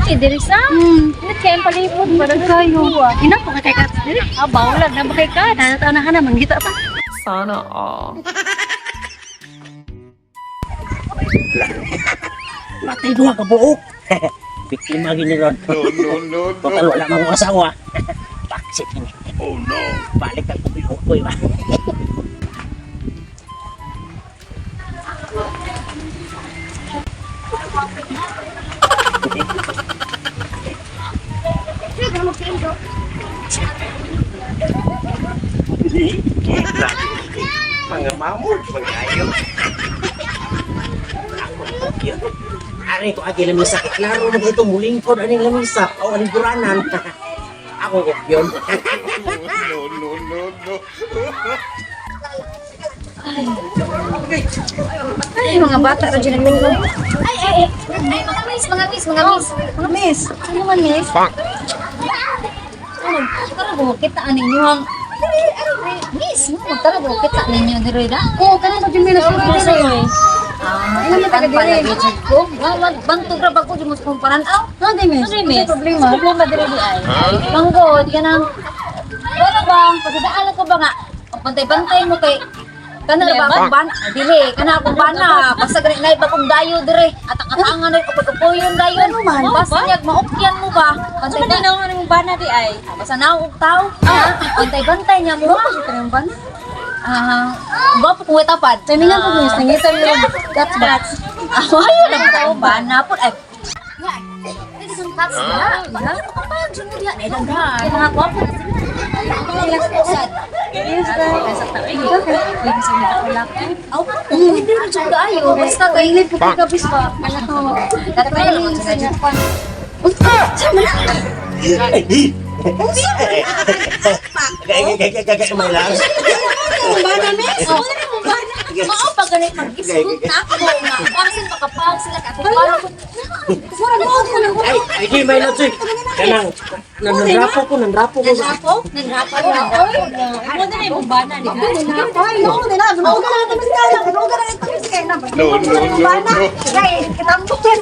Ay, diri sa. Ingat kayo ang palibot. Para Kayo. Ina po kay Kats diri. Ah, bawlag na ba kay Kat? Tanaw na ka na manggita pa. Sana all. Matay duha ka buok. Biktima gini ron. No, no, no, no. Total wala man akong asawa. Baksit ini. Oh no. Balik ang kubi-ukoy ba. Mga mamod, mga ayo. Ako na yun. Ari ko agi lamisa. Klaro na dito mulingkod aning lamisa o aning duranan. Ako ko yun. No, no, no, no. Ay, mga bata ra dyan nagtulog. Ay, ay, ay. Ay, mga miss, mga miss, mga miss. Mga miss. Ano man, miss? Ano, tara go, kita ani inyo ang Miss, mo tara go, kita ninyo diri da. Oo, kanang sa dyan nila Asa sila. mo eh? Ah, Ano man taga pala diri? gid ko. Wa wag bantog ra ba ko di mo sa kumparan aw. Ano di miss? Ano di, miss? Ano problema? Problema diri di ay. Manggod kanang wala ba pasidaan ko ba nga ang pantay-pantay mo kay kana ba akong bana dili kana akong bana basta gani nay bagong dayo dire atang-atangan na upod-upoyon dayon Ano man? basta niyag maukyan mo ba pantay ba naman ang bana di ay? basta naog tao pantay-bantay niya mo Ano ka yung bana? ah gwapo kung tapad. Timingan ko miss, nangita mo yung gats ba? Ah, ayo lang tao bana pud ay. Dito sa cats na. Ano ka pa jud mo diha? Ay daghan. Mga gwapo na sila. Yes, Aw, hindi rin jud kaayo. Basta kay Ingat po kay kabis pa. Anak ko. Tatry lang sa Japan. Gay may lang. Bana miss. Ano na mong bana? Mao pa ganit mag-isgot na ako nga. Basin makapag sila ka ako para ko. Mura mo ko nang Ay, ay di may lang soy. Kanang nanrapo ko, nanrapo ko. Nanrapo, nanrapo, nanrapo. Mo na yung bana di ay. Ay, no, na na. Bunugan na ito miss kaya. Bunugan na ito miss kaya na. No, no, no, no. Kaya kitambok yan.